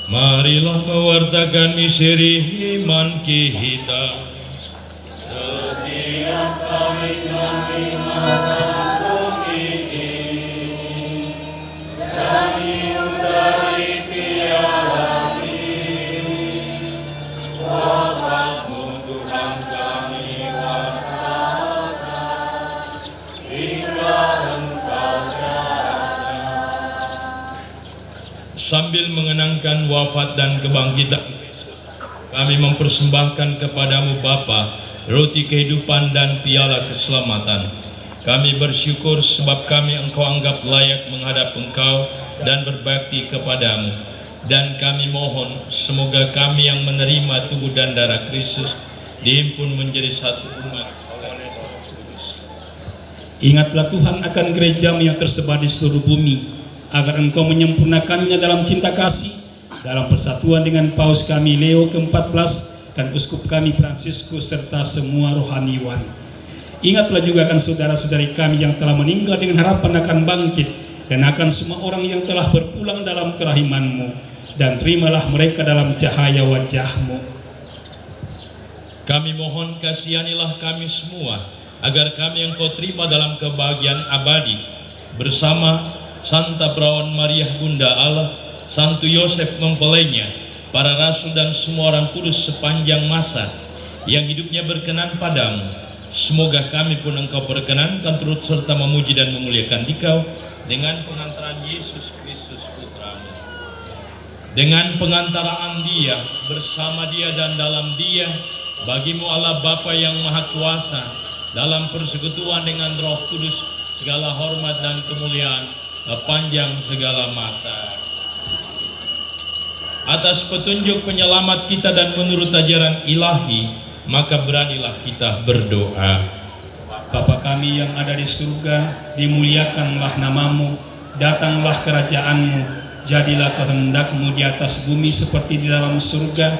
Marilah mewartakan misteri iman kita. Setiap kali kami makan ini dan minum dari piala ini, wafat-Mu, Tuhan, kami wartakan. Sambil mengenangkan wafat dan kebangkitan Kristus, kami mempersembahkan kepada-Mu, Bapa, roti kehidupan dan piala keselamatan. Kami bersyukur sebab kami Engkau anggap layak menghadap Engkau dan berbakti kepada-Mu. Dan kami mohon, semoga kami yang menerima tubuh dan darah Kristus dihimpun menjadi satu umat oleh Roh Kudus. Ingatlah, Tuhan, akan gereja-Mu yang tersebar di seluruh bumi, agar Engkau menyempurnakannya dalam cinta kasih, dalam persatuan dengan Paus kami Leo keempat belas dan Uskup kami Fransiskus serta semua rohaniwan. Ingatlah juga akan saudara-saudari kami yang telah meninggal dengan harapan akan bangkit, dan akan semua orang yang telah berpulang dalam kerahiman-Mu, dan terimalah mereka dalam cahaya wajah-Mu. Kami mohon, kasihanilah kami semua, agar kami Engkau terima dalam kebahagiaan abadi, bersama Santa Perawan Maria Bunda Allah, Santo Yosef mempelainya, para rasul dan semua orang kudus sepanjang masa yang hidupnya berkenan pada-Mu. Semoga kami pun Engkau perkenankan turut serta memuji dan memuliakan Dikau dengan pengantaran Yesus Kristus Putra-Mu. Dengan pengantaraan Dia, bersama Dia, dan dalam Dia, bagi-Mu, Allah Bapa yang Maha Kuasa, dalam persekutuan dengan Roh Kudus, segala hormat dan kemuliaan sepanjang segala masa. Atas petunjuk penyelamat kita dan menurut ajaran ilahi, maka beranilah kita berdoa. Bapa kami yang ada di surga, dimuliakanlah nama-Mu, datanglah kerajaan-Mu, jadilah kehendak-Mu di atas bumi seperti di dalam surga.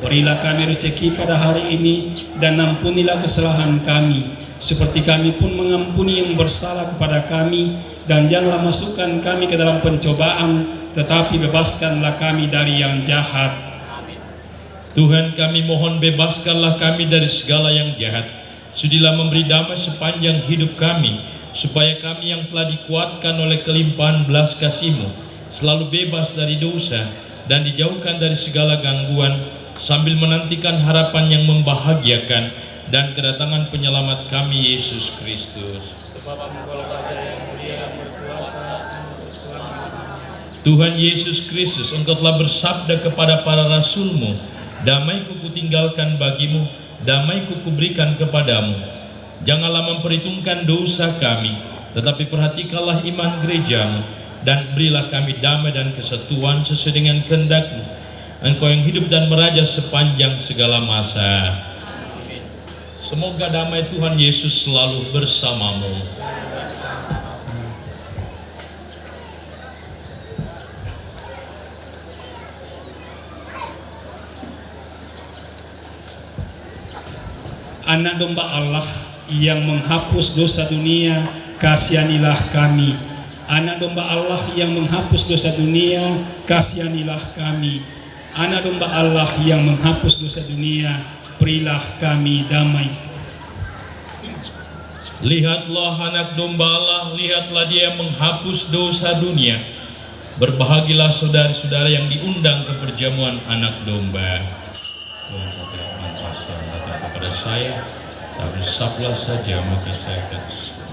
Berilah kami rezeki pada hari ini, dan ampunilah kesalahan kami, seperti kami pun mengampuni yang bersalah kepada kami, dan janganlah masukkan kami ke dalam pencobaan, tetapi bebaskanlah kami dari yang jahat. Tuhan, kami mohon, bebaskanlah kami dari segala yang jahat. Sudilah memberi damai sepanjang hidup kami, supaya kami yang telah dikuatkan oleh kelimpahan belas kasih-Mu, selalu bebas dari dosa dan dijauhkan dari segala gangguan, sambil menantikan harapan yang membahagiakan dan kedatangan penyelamat kami, Yesus Kristus. Sebab Engkau-lah Raja yang mulia, yang berkuasa untuk selama-lamanya. Tuhan Yesus Kristus, Engkau telah bersabda kepada para rasul-Mu, "Damai-Ku Kutinggalkan bagimu, damai-Ku Kuberikan kepadamu." Janganlah memperhitungkan dosa kami, tetapi perhatikanlah iman gereja-Mu, dan berilah kami damai dan kesatuan sesuai dengan kehendak-Mu. Engkau yang hidup dan meraja sepanjang segala masa. Semoga damai Tuhan Yesus selalu bersamamu. Anak Domba Allah yang menghapus dosa dunia, kasihanilah kami. Anak Domba Allah yang menghapus dosa dunia, kasihanilah kami. Anak Domba Allah yang menghapus dosa dunia, berilah kami damai. Lihatlah Anak Domba Allah, lihatlah Dia yang menghapus dosa dunia. Berbahagialah saudara-saudara yang diundang ke perjamuan Anak Domba. Tuhan tidak memantaskan datang kepada saya, tapi usaplah saja, maka saya akan sembuh.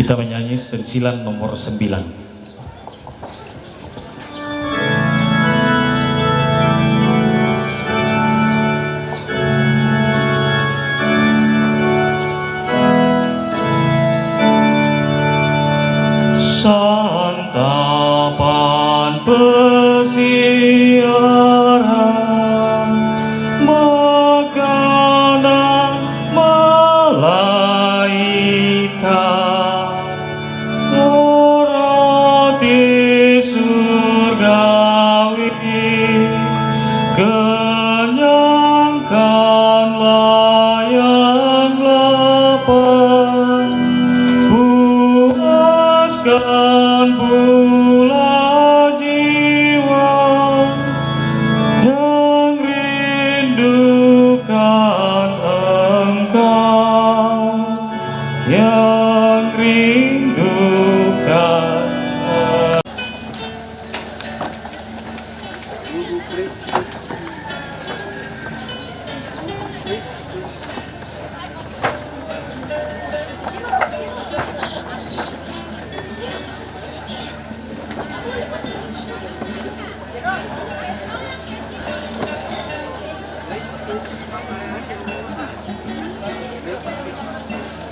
Kita menyanyi stensilan nomor sembilan. Santapan pesiaran makanan malaikat, roti surgawi, kenyangkanlah yang lapar, puaskan pula jiwa yang rindukan Engkau, yang rindukan.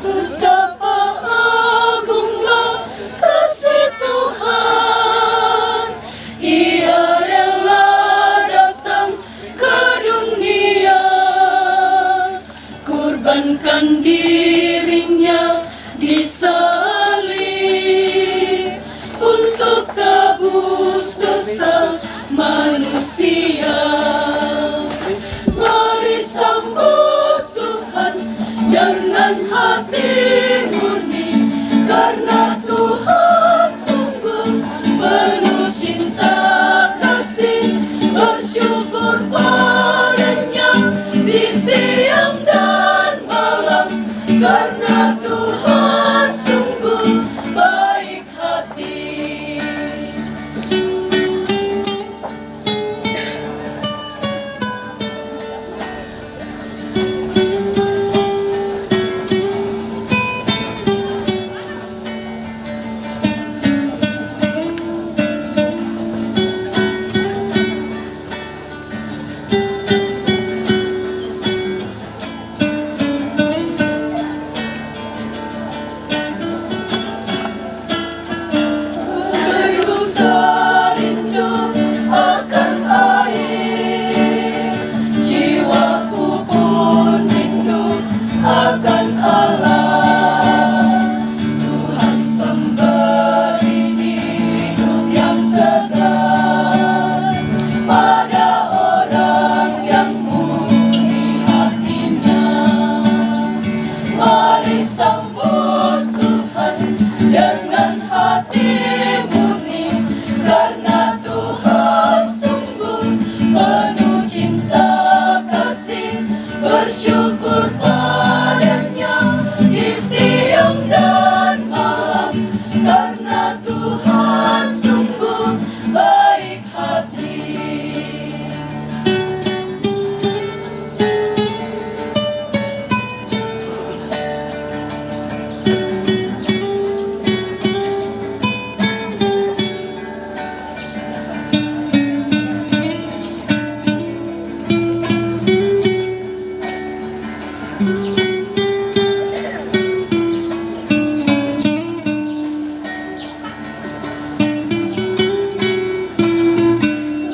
Betapa agunglah kasih Tuhan, Ia rela datang ke dunia, kurbankan diri-Nya di salib untuk tebus dosa manusia. Mari sambut Tuhan dengan hati murni, karena Tuhan sungguh penuh cinta kasih. Bersyukur pada-Nya di siang dan malam, karena Tuhan sungguh baik hati. Rindu akan air, jiwaku pun rindu akan Allah. Tuhan pemberi hidup yang segar pada orang yang murni hatinya. Mari sambut Tuhan dengan hati murni, karena Tuhan sungguh penuh cinta kasih. Bersyukur pada-Nya di siang dan malam, karena Tuhan sungguh baik hati.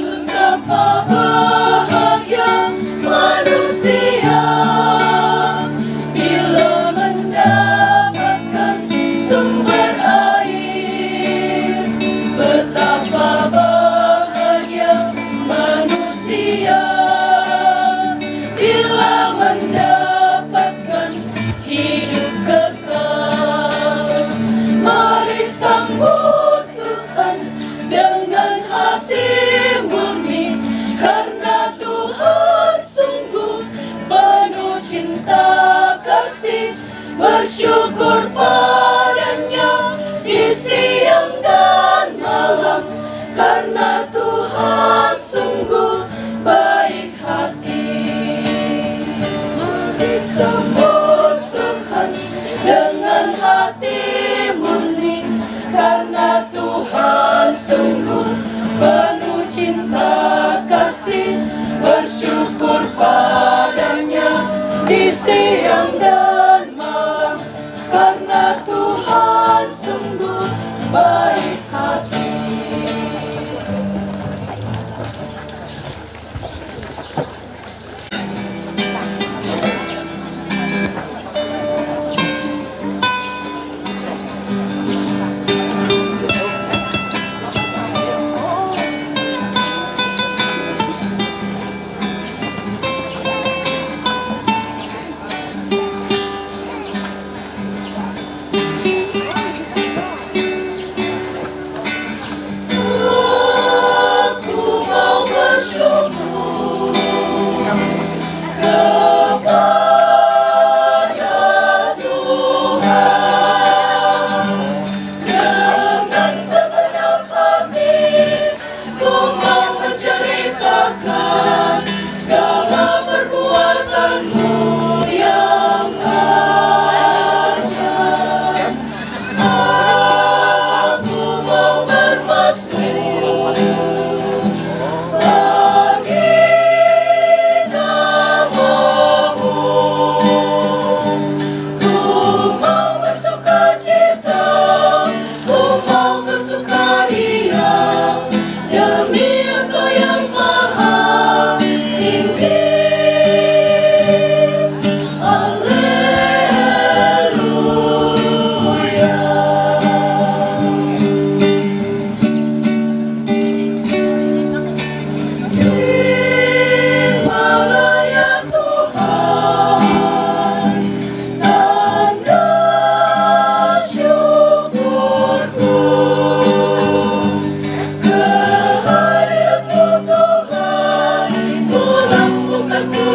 Betapa bahagia manusia bila mendapatkan sumber air. Betapa bahagia manusia bila mendapatkan hidup kekal. Mari sambut Tuhan dengan hati murni, karena Tuhan sungguh penuh cinta kasih. Bersyukur pada-Nya di siang dan malam, karena Tuhan sungguh baik hati. Mari sambut Tuhan dengan hati murni.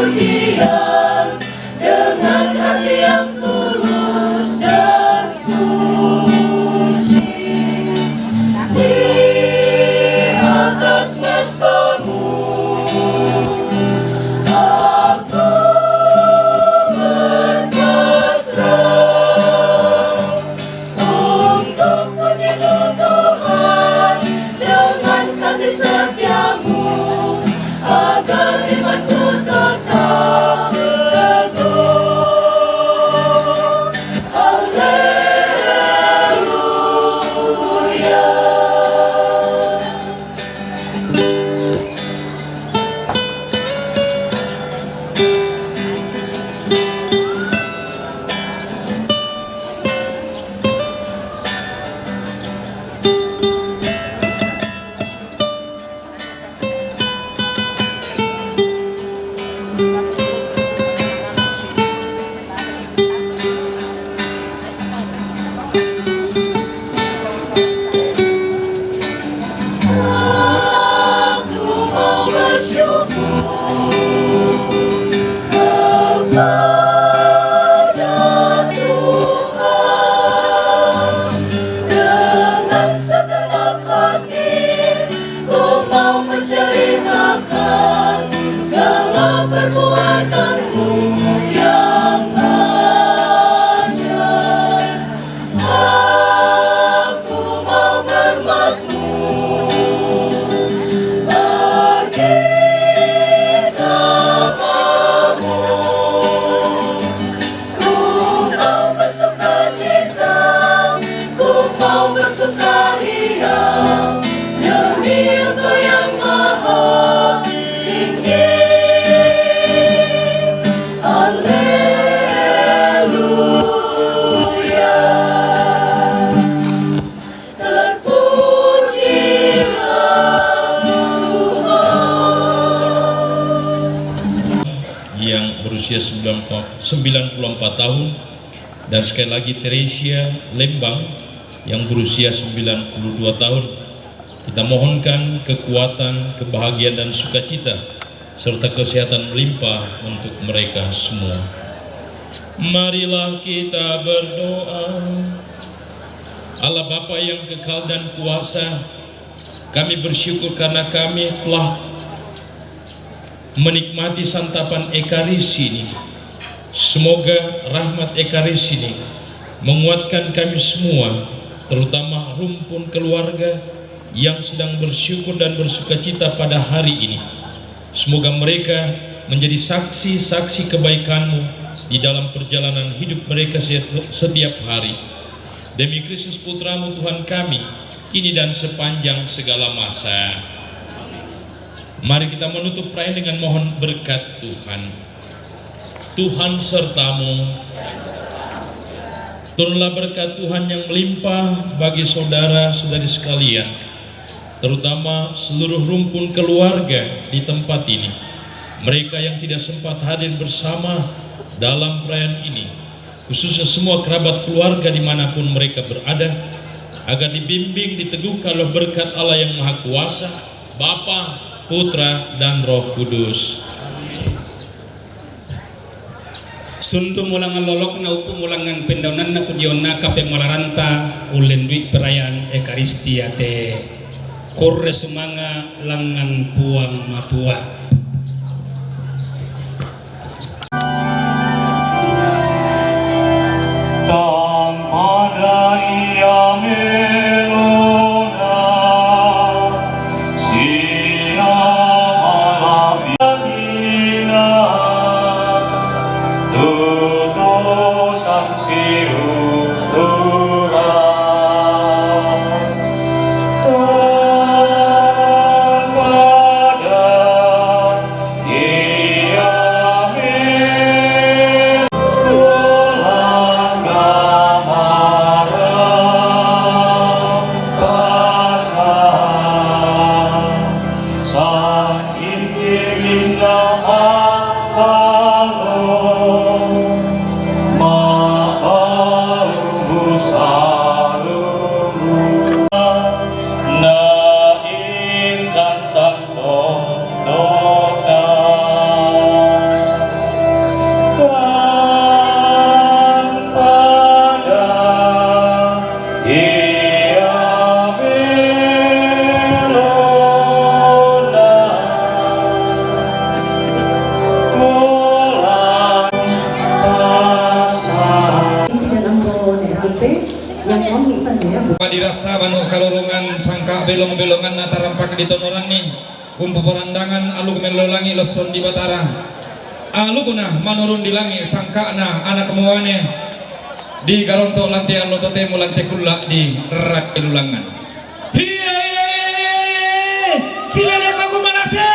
Dia dengan hati yang tulus dan suci di atas mezbamu, aku berpasrah untuk puji Tuhan dengan kasih setiamu, agar imanku tetap teguh. Haleluya. Aku mau bersyukur kepada Tuhan dengan segenap hati. Ku mau menceritakan segala perbuatanmu yang ajaib. Aku mau bermazmur bagi namamu. Ku mau bersuka cita, ku mau bersukaria demi Engkau yang Maha Tinggi. Haleluya. Terpujilah Tuhan. Yang berusia sembilan puluh empat tahun, dan sekali lagi Teresia Lembang yang berusia sembilan puluh dua tahun. Kita mohonkan kekuatan, kebahagiaan, dan sukacita, serta kesehatan melimpah untuk mereka semua. Marilah kita berdoa. Allah Bapa yang kekal dan kuasa, kami bersyukur karena kami telah menikmati santapan Ekaristi ini. Semoga rahmat Ekaristi ini menguatkan kami semua, terutama rumpun keluarga yang sedang bersyukur dan bersukacita pada hari ini. Semoga mereka menjadi saksi-saksi kebaikan-Mu di dalam perjalanan hidup mereka setiap, setiap hari. Demi Kristus Putra-Mu Tuhan kami, kini dan sepanjang segala masa. Mari kita menutup perayaan dengan mohon berkat Tuhan. Tuhan sertamu. Turunlah berkat Tuhan yang melimpah bagi saudara-saudari sekalian, terutama seluruh rumpun keluarga di tempat ini. Mereka yang tidak sempat hadir bersama dalam perayaan ini, khususnya semua kerabat keluarga dimanapun mereka berada, agar dibimbing, diteguhkan oleh berkat Allah yang Maha Kuasa, Bapa, Putra, dan Roh Kudus. Sundu mulangan lolokna, upu mulangan pendaunanna, tujuanna kape malaranta ullen dui perayaan Ekaristia te. Kurre sumanga langngan Puang Matua. Tang pada ia melona, sia malabina, tutu sang siuturan. Tang pada Padirasa manu kalolongan sangka belong-belonganna tarampak di tonoranni, umpoporandangan alu mello langi losson di Batara. Alukuna manurun di langi sangkana anak muane di garonto lante allo totemu lante kulla di rakke lulangan. Hiya, hiya, hiya, hiya, hiya. Silana kaku manase.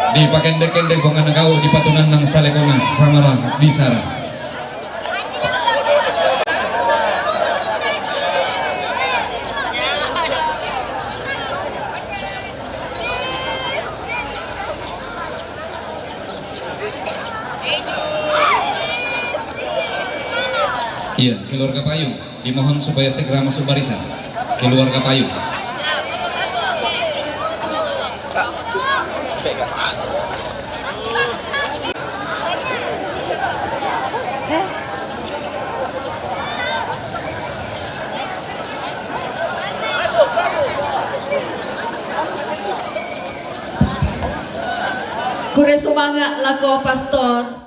Dipakendek-kendek bongana kau di patunannang salekona samara disara. Iya, keluarga payung. Dimohon supaya segera masuk barisan. Keluarga payung. Kure sumanga' lako pastor.